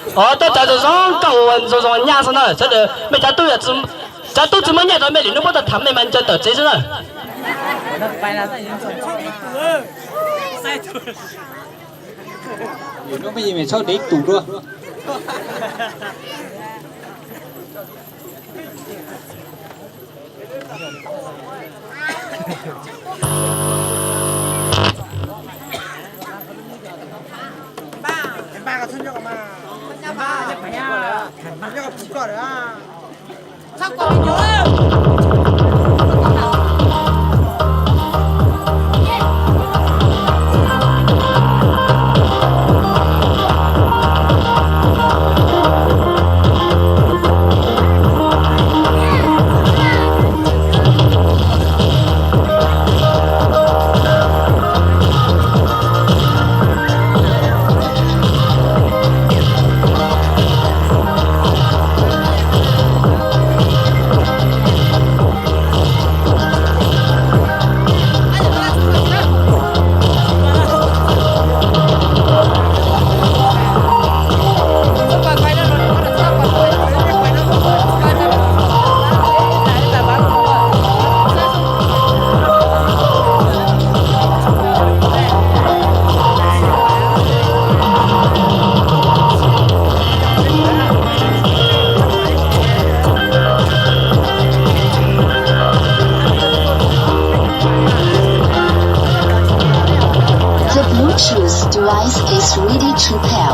Os, tuaj tsav zoo zoo, koj ua zoo zoo nyaj xwb na. Sawv daws mej cov tub, cov tub tsis muaj nyiaj rau mej li, hnub puab tau tham mej mas ncaws tawm tsev xwb na. The Bluetooth device is ready to pair.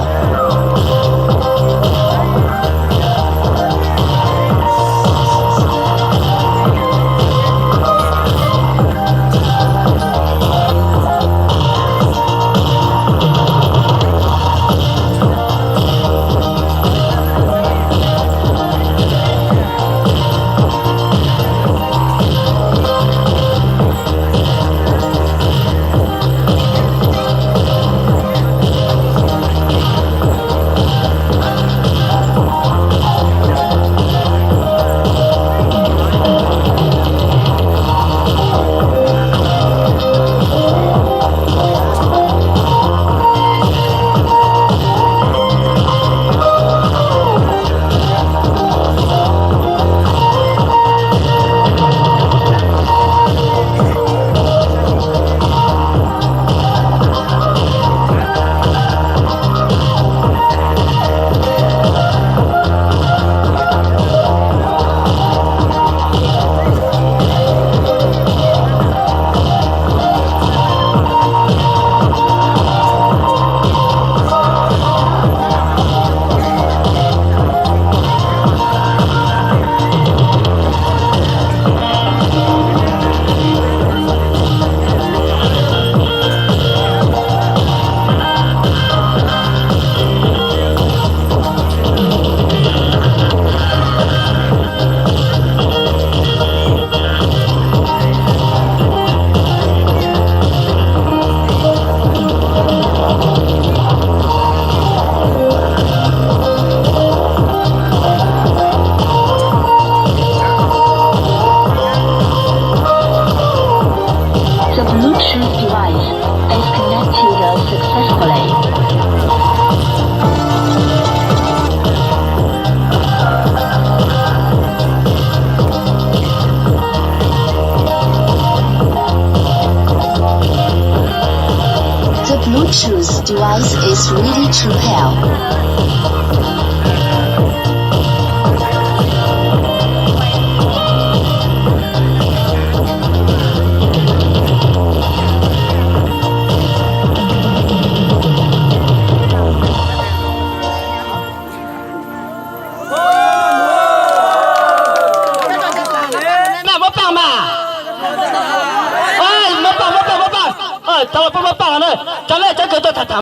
The Bluetooth device is connected successfully. The Bluetooth device is ready to pair. Muab paaj mas. Muab paaj, muab paaj, muab paaj. Cov lawv cov kws tuaj tham tham.